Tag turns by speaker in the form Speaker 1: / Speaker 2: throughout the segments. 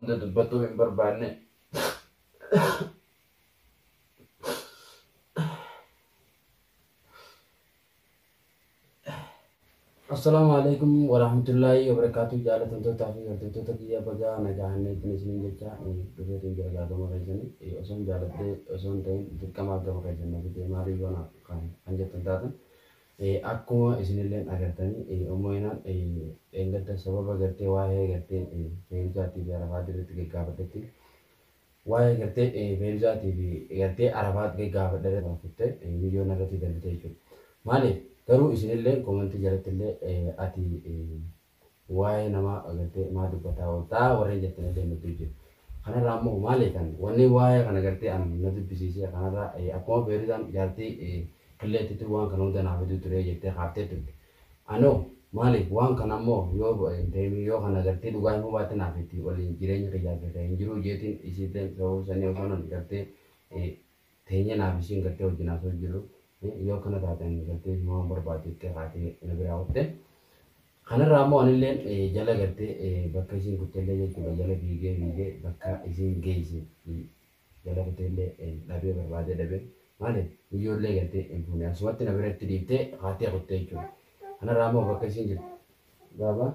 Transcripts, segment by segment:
Speaker 1: Hunda dubbatuu hin barbaanne. Assalaamu alaikum warahmatullaahi wabarakaatu. Jaalatamtootaa fi hordoftoota kiyya, bagaa nagaannee isiniin jecha dhufeetiin jira. Gaagama keessanii osoo hin jaaladhee osoo hin ta'in dirqamaaf gama keessan na fidee. Maaliif yoona kan jettan taatan, akkuma isinillee agartanii, ummoinaan dheengadda sababa gartee waa'ee gartee Feeruzaatii fi Arafaat irratti gaggaafadhetti, waa'ee gartee Feeruzaatii fi gartee Arafaat gaggaafadhe kuttee miliyoona irratti darbite jechuudha. Maaliif garuu isinillee koomentii jalatti illee ati waa'ee namaa gartee maa dubbataa ooltaa warreen jettan illee nutti jiru. Kanarraa immoo maaliif kan wanni waa'ee kana gartee an na dubbisiisee, kanarraa akkuma Feeruzaan jaartii qilleettitu waan kana hunda naaf fiduu ture jettee kaaftee turte. Anoo maaliif waan kana ammoo yoo deemii yoo kana gartee dhugaa himuu baatte naaf itti waliin jireenya kiyyaa fi hin jiru jeetiin isiillee sababa sanii osoo nan gartee teenya naaf isiin gartee wajjin haasoo jiru yoo kana taatan gartee himaa barbaadu jettee kaatee na biraa kutte. Kanarraa ammoo anilleen jala gartee bakka isiin kuttellee jechuudha jala fiigee fiigee bakka isiin geesse jala kutteellee dhabee, barbaadee dhabee. Maaliif biyyoollee gartee hin fuune, asumatti na biratti dhiiftee kaatee kuttee jechuudha. Kanarraa ammoo bakka isiin jirtu baaba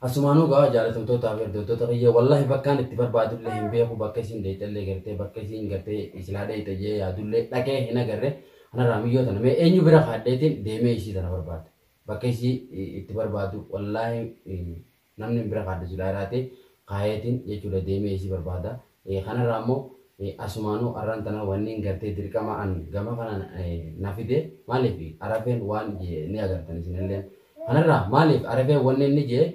Speaker 1: asumaanuu gaa jaalatamtootaa fi hordoftoota kiyya, wallahi bakkaan itti barbaadullee hin beeku. Bakka isiin deexellee gartee bakka isiin gartee isilaa dheeyxe jee yaadullee dhaqee hin agarre. Kanarraa miyyoo tana mee eenyu bira kaadheetiin deemee isii tana barbaada? Bakka isii itti barbaadu wallahi namni bira kaadhe silaa jiraate kaayeetiin jechuudha deemee isii barbaada. Kanarraa immoo asumaanuu arraan tana wanni gartee dirqama an gama kana na fide maaliif, Arafeen waan ni agartan isinillee. Kanarraa maaliif Arafeen wanni inni jee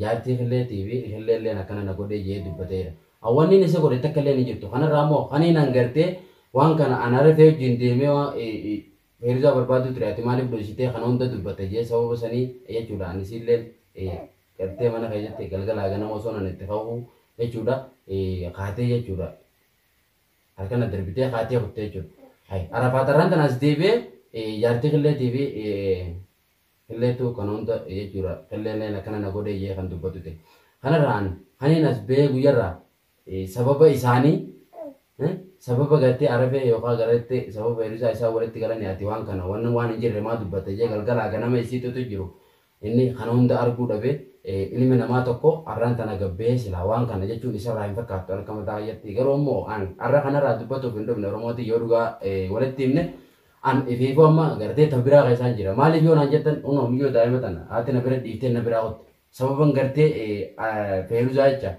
Speaker 1: jaartii killeetii fi killeelleen akkana na godhee jee dubbateera. Wanni inni isa godhe takka illee ni jirtu. Kanarraa immoo kaniin an gartee waan kana an Arafee wajjin deemee Feeruzaa barbaaduu ture, ati maaliif dhoysitee kana hunda dubbatte jee sababa sanii jechuudha. Ani isiillee gartee mana keessatti galgalaa ganama osoo nan itti ka'u jechuudha kaatee jechuudha. Halkan darbitee kaatee kuttee jechuudha. Arafaat arraan tanaas deebi'ee jaartii killeetii fi killeetu kan hunda jechuudha. Qilleelleen akkana na godhee jee kan dubbatu ta'e. Kanarraan kaniin as ba'ee guyyarraa sababa isaanii, sababa gartee Arafee yookaan gartee sababa Feeruzaa isaa walitti galanii, ati waan kana waan hin jirre maa dubbatte jee galgalaa ganama isiitutu jiru. Inni kana hunda arguu dhabe. Ilmi namaa tokko arraan tana gabbee silaa waan kana jechuun isarraa hin fakkaattu akka mataa kiyyatti. Garuu immoo an arra kanarraa dubbatuuf hin dhufne. Oromootii yoo dhugaa walitti himne, an ifiifuu amma gartee ta biraa keessaan jira. Maaliif yoo naan jettan, unoo miyyoo daa'ima tana haati na bira dhiiftee na biraa qotte. Sababan gartee Feeruzaa jecha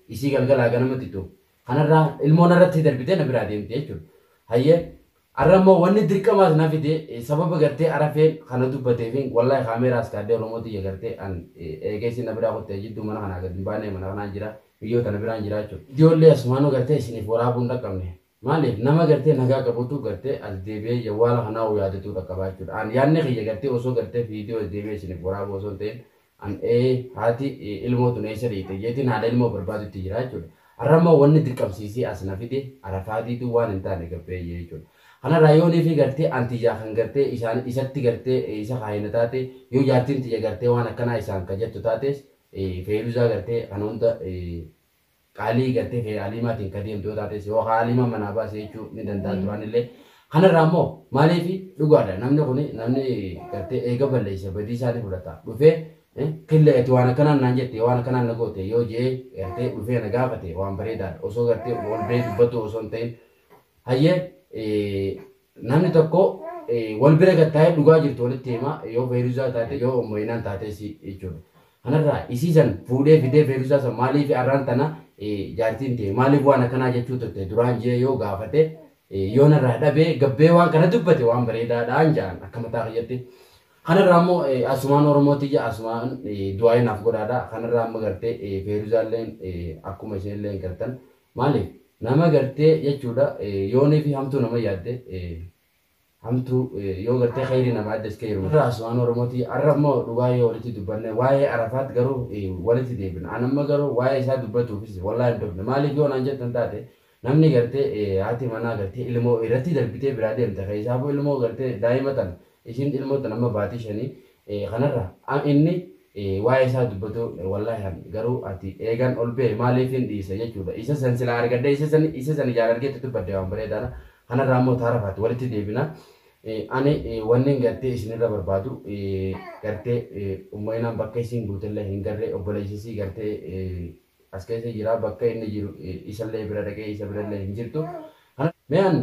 Speaker 1: isii galgalaa ganama xixiu. Kanarraa ilmoon irratti darbitee na biraa deemte jechuudha. Hayyee, arra immoo wanni dirqamaas na fide sababa gartee Arafeen kana dubbateefin wallahi kaameeraas kaadhee. Oromootii gartee an eegee isin na biraa qotte jidduu mana kanaa gadi hin baanee, mana kanaan jira, biyyoota na biraan jira jechuudha. Ijoollee asumaanuu gartee isiniif waraabuu hin dhaqqabne. Maaliif nama gartee nagaa qabutu gartee as deebi'ee jawwaala kanaa yaadatuu dhaqqabaa jechuudha. An yaadni kiyya gartee osoo gartee viidiyoo as deebi'ee isiniif waraabuu osoo hin ta'in, an haati ilmoo tun eessa dhiite jeetiin haadha ilmoo barbaadutti jira jechuudha. Har'a immoo wanni dirqamsiisee as na fide Arafaatiitu waan hin taane gabbee jechuudha. Kanarraa yoo fi gartee antiyyaa kan gartee isaan isatti gartee isa kaayina taate, yoo jaartiin tiyya gartee waan akkanaa isaan ka jettu taates, Feeruzaa gartee kan hunda qaalii gartee fee Aliimaatiin ka deemtu yoo taates, yoo Aliimaa manaa baase jechuu ni danda'a duraan illee. Kanarraa immoo maaliif dhugaadha, namni kun namni gartee eega balleessa badii isaa ni fudhata. Dhufee killee ati waan akkanaan naan jette, waan akkanaan na goote yoo jee gartee dhufee na gaafate waan bareedaadha. Osoo gartee wal bee dubbatu osoo hin ta'in, hayyee namni tokko wal bira gattaa'ee dhugaa jirtu walitti hima, yoo Feeruzaa taate, yoo Moyinaan taates jechuudha. Kanarraa isii san fuudhee fidee Feeruzaa san maaliif arraan tana jaartiin ta'e maaliif waan akkanaa jechuu turte duraan jee yoo gaafate, yoo narraa dhabee gabbee waan kana dubbate waan bareedaadhaan ja'an akka mataa kiyyatti. Kanarraa immoo asumaan Oromootiyya asumaan du'aa naaf godhaadha. Kanarraa amma gartee Feeruzaalleen akkuma isinillee gartan, maaliif nama gartee jechuudha yoonii fi hamtuu nama yaadde hamtuu, yoo gartee khayrii nama addas ka'eeru. Irraa asumaan Oromootii har'a immoo dhugaa yoo walitti dubbanne, waa'ee Arafaat garuu walitti deebina. An amma garuu waa'ee isaa dubbatuufis wallaahi hin dhufne. Maaliif yoo naan jettan taate, namni gartee haati manaa gartee ilmoo irratti darbitee biraa deemte, keessaafuu ilmoo gartee daa'ima tana, isiin ilmoo tana amma baatii 5 kanarra inni Waa'ee isaa dubbatu wallaahi garuu ati eegan ol ba'e maaliif hin dhiisa jechuudha. Isa san silaa argadde isa san ijaan argeetti dubbadde waan bareedaadha. Kanarraa immoo taarafaatti walitti deebina. Ani wanni gartee isinirra barbaadu gartee ummainaan bakka isin guutellee hin garree obboleessisii gartee as keessa jira bakka inni jiru isallee bira dhaqee isa birallee hin jirtu. Me'an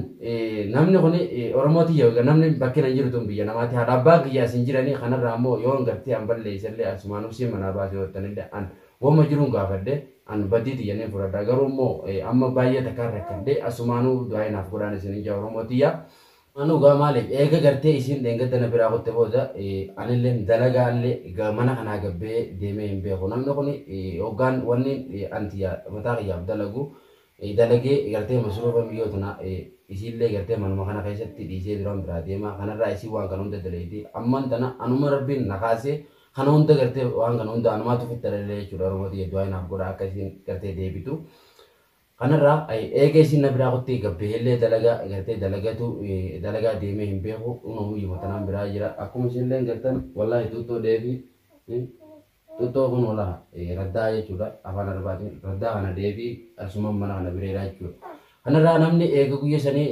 Speaker 1: namni kun Oromoo tiyya namni bakki hin jiru tun biyya namaati haadha abbaa kiyyaa isin jiranii kanarraa immoo yoo gartee an balleessallee asumaan usii manaa baasee hojjetanillee an wama jiruun gaafadhe an badii tiyyanii fudhadha garuu immoo amma baay'ee takkaan rakkadhe asumaanuu du'aa naaf godhaan isin ija Oromoo tiyya. Anu gaa maaliif eega gartee isin dheengadda na biraa kutte booda anillee dalagaallee mana kanaa gabbee deemee hin beeku. Namni kun hoggaan wanni anti mataa kiyyaaf dalagu dalagee gartee masruufa miyyoo tana isiillee gartee manuma kana keessatti dhiisee duraan biraa deema. Kanarraa isii waan kana hunda dalayti. Amman tana anuma rabbiin na kaasee kana hunda gartee waan kana hunda anumaatu ofitti dalalee jechuudha. Oromoo tiyya du'aa naaf godha akka isiin gartee deebitu. Kanarraa eega isin na biraa kuttee gabbeellee dalagaa gartee dalagatu dalagaa deemee hin beeku uumamuyyuma tanaan biraa jira. Akkuma isinillee gartan wallaahi xuuxxoo deebii xuuxxoo kun walaa raddaa jechuudha afaan arbaatiin raddaa kana deebii asuma mana kana bireedha jechuudha. Kanarraa namni eega guyya sanii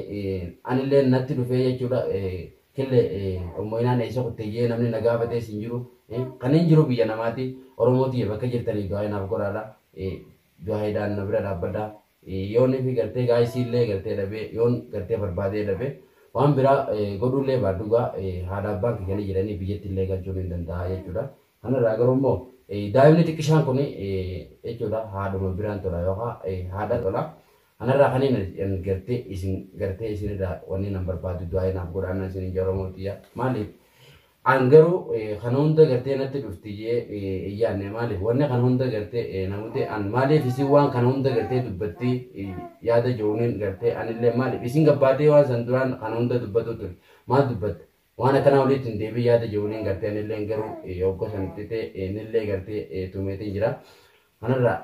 Speaker 1: anillee natti dhufee jechuudha killee ummoinaan eessa kutteeyyee namni na gaafatees hin jiru. Kan hin jiru biyya namaati Oromoo tiyya bakka jirtanii du'aa naaf godhaadha. Du'aayiidhaan na bira dhaabbadha. Yoon fi gartee gaayisiillee gartee dhabee yoon gartee barbaadee dhabee waan biraa godhullee baadhugaa haadha abbaan kiyyanii jedhanii biyyatti illee galchuun hin danda'a jechuudha. Kanarraa garuu immoo daa'imni xiqqishaan kun jechuudha haadhuma biraan tola yookaan haadha tola. Kanarraa kan inni gartee isin gartee isinirraa wanni nan barbaadu du'aa naaf godhaan isin ija Oromoo tiyya. Maaliif an garuu kana hunda gartee natti dhufti jee iyyaanne maaliif wanni kana hunda gartee namooti an maaliif isin waan kana hunda gartee dubbatti yaada jiruuniin gartee anillee maaliif isin gabbaatee waan san duraan kana hunda dubbatu ture maal dubbatte waan akkanaa walitti hin deebiin yaada jiruuniin gartee anillee garuu hogga san ta'e inillee gartee tumeetiin jira. Kanarraa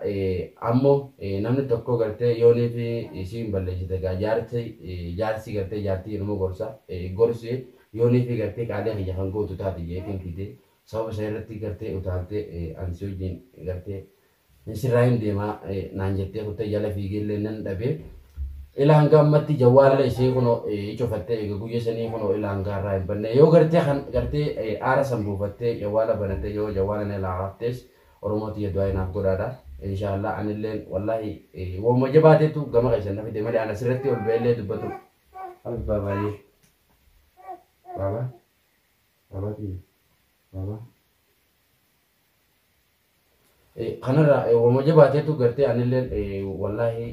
Speaker 1: ammoo namni tokko gartee yoonii fi isiin balleessite gaa jaarsi gartee jaartii ilmoo gorsa gorsi yoonii fi gartee qaalee kiyya kan gootu taate jeetiin fide sababa isa irratti gartee utaaltee ansi wajjin gartee sirraa hin deemaa naan jettee kuttee jala fiigeellee nan dhabee ila hanga ammatti jawwaala ishee kunoo cufattee eega guyya sanii kunoo ila hanga irraa hin banne yoo gartee kan gartee aara san buufattee jawwaala banattee yoo jawwaala na ilaa haftees Oromoo tiyya du'aa naaf godhaadha. Inshaallah anilleen wallaahi waanuma jabaateetu gama keessan na fide malee ana asirratti ol ba'ellee dubbatu. Babaayee. Baba. Baba tiyya. Baba. Kanarraa waanuma jabaateetu gartee anilleen wallaahi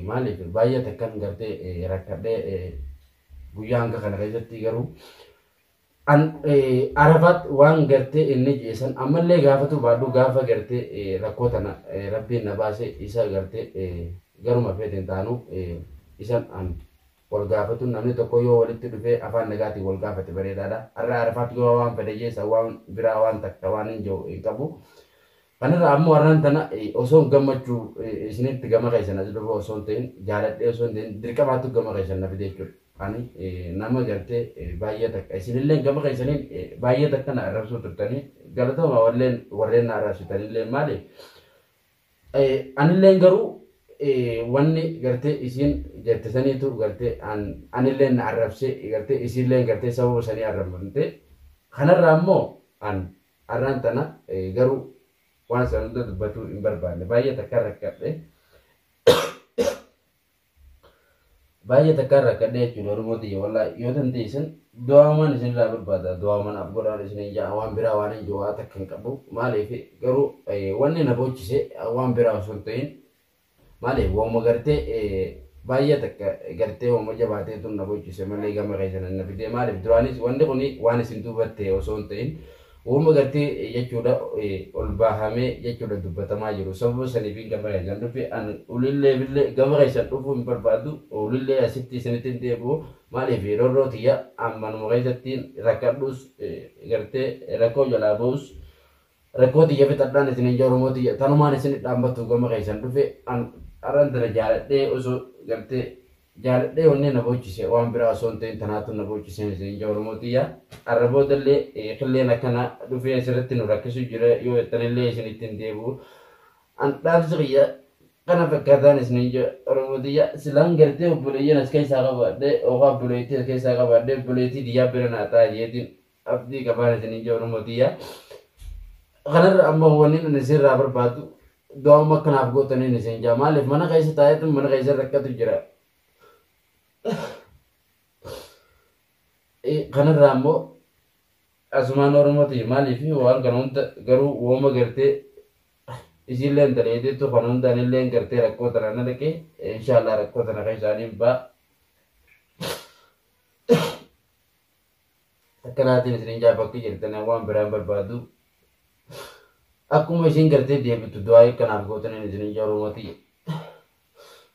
Speaker 1: maaliif baay'ee takkan gartee rakkadhee guyyaa hanga kana keessatti garuu an Arafaat waan gartee inni jeesan ammallee gaafatu baadhu gaafa gartee rakkoo tana rabbiin na baase isa gartee garuma feeteen taanu isan an wal gaafatu namni tokko yoo walitti dhufee afaan nagaatiin wal gaafate bareedaadha. Har'a Arafaat yoo waan fedhe jeessa waan biraa waan takka waan hin jiru hin qabu. Kanarraa ammoo har'aan tana osoo gammachuu isinitti gama keessan as dhufu osoo hin ta'in jaaladhee osoo hin ta'in dirqamaatu gama keessan na fide jechuudha. Ani nama gartee baay'ee takka isinillee gama keessaniin baay'ee takka na arrabsuu turtanii galatooma warreen na arrabsitanillee maali anillee garuu wanni gartee isin jette saniitu gartee anillee na arrabsee gartee isinillee gartee sababa sanii arrabamte kanarraa ammoo an arraan tana garuu waan san hunda dubbatuu hin barbaanne baay'ee takka rakkadhe. Baay'ee takkaan rakkadhee jechuudha Oromoo tiyya wallaahi yoo dandeessan du'aamaan isinirraa barbaada du'aamaan af godhaan isin jaa waan biraa waan hin jiru waa takka hin qabu maaliif garuu wanni na boochise waan biraa osoo hin ta'in maaliif waanuma gartee baay'ee takka gartee waanuma jabaatee tun na boochise malee gama keessan na fide maaliif duraanis wanni kun waan isin duubatte osoo hin ta'in waanuma gartee jechuudha ol baahamee jechuudha dubbatamaa jiru sababa saniif gama keessan dhufe an ulillee billee gama keessan dhufuu hin barbaadu ulillee asitti isinitti hin deebi'u maaliif roorroo tiyya ammanuma keessatti rakkadhus gartee rakkoo jalaa ba'us rakkoo tiyya fixadhaan isin hin Oromoo tiyya tanumaan isin dhaabbattu gama keessan dhufe an arran tana jaaladhee osoo gartee Jaaladhee wanni na boochise waan biraa osoo hin ta'in tanaatu na boochise isin ija Oromootiyya. Arra boodallee qilleen akkana dhufee asirratti nu rakkisu jira yoo jettanillee isin ittiin deebi'u. An dhaamsi kiyya kana fakkaataan isin ija Oromootiyya. Silaan gartee obboleeyyan as keessaa qabaadhee yookaan obboleettii as keessaa qabaadhee obboleettii diyyaa bira naa ta'a jeetiin abdii qabaan isin ija Oromootiyya. Kanarra ammoo wanni ani isinirraa barbaadu du'aa'uma akkanaaf gootaniin isin jaa. Maaliif mana keessa taa'eetu mana keessa rakkatu jira. Kanarraa ammoo asumaan Oromooti maaliif waan kana hunda garuu wooma gartee isiillee daleeteettu kan hunda anillee gartee rakkoo tana na dhaqee inshaallah rakkoo tana keessaaniin ba'a. Akkanaatiin isin jaa bakki jirtan waan biraan barbaadu. Akkuma isin gartee deebitu du'aa kanaaf gootaniin isin jaa Oromooti.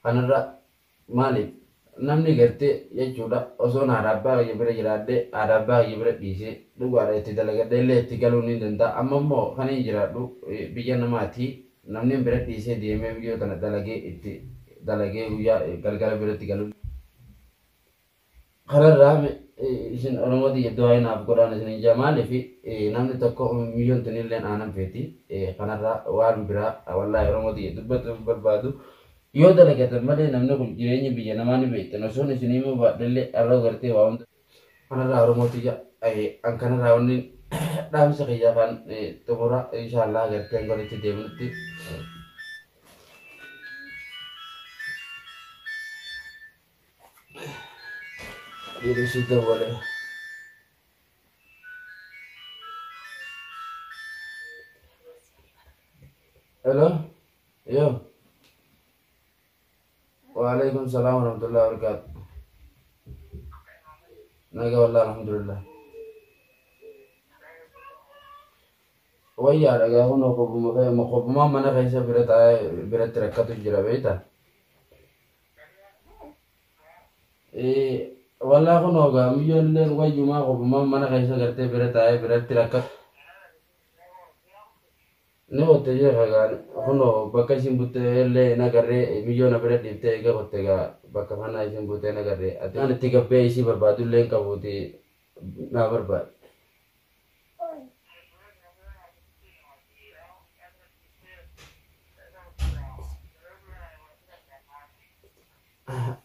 Speaker 1: Kanarra maaliif namni gartee jechuudha osoon haadha abbaa kiyya bira jiraadhee haadha abbaa kiyya bira dhiisee dhugaadha itti dalagadhee illee itti galuu ni danda'a. Amma immoo kan hin jiraadhu biyya namaati namni bira dhiisee deemee biyya tana dalagee itti dalagee guyyaa galgala biratti galu. Kanarraa isin Oromooti du'aa naaf godhaan isin ija maaliif namni tokko miyyoon tunillee aanan feeti. Kanarraa waan biraa wallaahi Oromooti dubbatu barbaadu. Yoo dalagatan malee namni kun jireenya biyya namaa ni beektan osoon isin himuu baadhallee har'a gartee waa hunda. Kanarraa Oromooti an kanarraa wanni dhaamsa kiyya kan xumura inshaallah gartee hanga walitti deemnutti. Dhiirri dawwale. Hello? Yo. Waalaikum salam warahmatullahi wabarakatuh. Naga wallah alhamdulillah. Wayyaa dhagaa kun kobbuma mana keessa bira taa'ee biratti rakkatu jira beektaa? Wallaa kun ogaa miyyoon illee wayyumaa kobbuma mana keessa gartee bira taa'ee biratti rakkatu. Ni qotte jecha gaa kunoo bakka isin buttee illee nagarree miyyoon bira dhiiftee eega qotte gaa bakka kana isin buttee nagarree ati waan itti gabbee isii barbaadu illee hin qabuuti naa barbaade.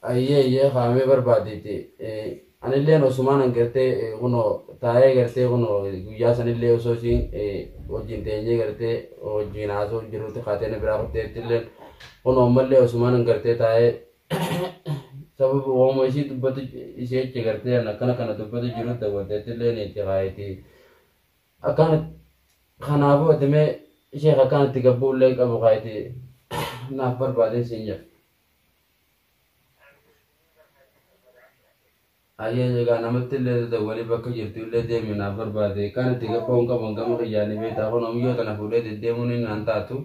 Speaker 1: Ayyee ayyee kaamee barbaadeeti. Anilleen osumaan an gartee kunoo taa'ee gartee kunoo guyyaa sanillee osoo isiin wajjin teenyee gartee wajjin haasoo jirutti kaatee na biraa kutteetti illee kunoo ammallee osumaan an gartee taa'ee sababa waanuma isii dubbatu ishee achi gartee an akkana kana dubbatu jiru daawwatteetti illee ni itti kaayeeti. Akkana kanaafuu ati mee ishee akkaan itti gabbuu illee qabu kaayeeti naaf barbaadeen siin jedha. Ayyee egaa namatti illee dawwalii bakka jirtu illee deemi naaf barbaade. Kan itti gabbaa'uun qabu gama kiyyaanii beektaa kun miyyoo tana fuudhee deddeemuun inni naan taatu.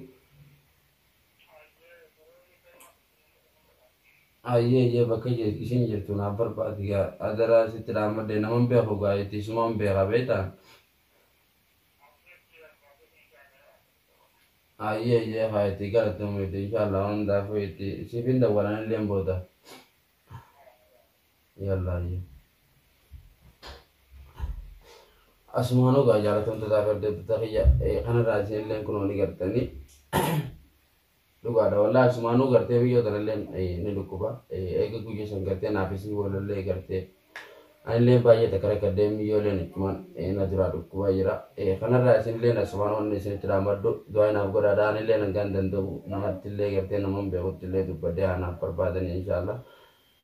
Speaker 1: Ayyee ayyee bakka isin jirtu naaf barbaade gaa adaraa sitti dhaammadde nama hin beeku gaa itti isuma hin beeka beektaa. Ayyee ayyee haa itti galatamu itti inshaallah hundaafuu itti siif hin dawwalan illee booda. Yalla ayyee. Asumaan ogaa jaalatamtoota fi hordoftoota kiyya kanarraa isinillee kunoo ni gartanii dhugaadha wallaahi asumaanuu gartee biyyoo tanallee ni dhukkuba eega guyyaa san gartee naaf isin walallee gartee anillee baay'ee takka rakkadhee miyyooleen achumaan na duraa dhukkubaa jira kanarraa isinillee asumaan wanni isinitti dhaamadhu du'aa naaf godhaadha anillee hangaan danda'u namatti illee gartee nama hin beekutti illee dubbadhee anaaf barbaadanii inshaallah.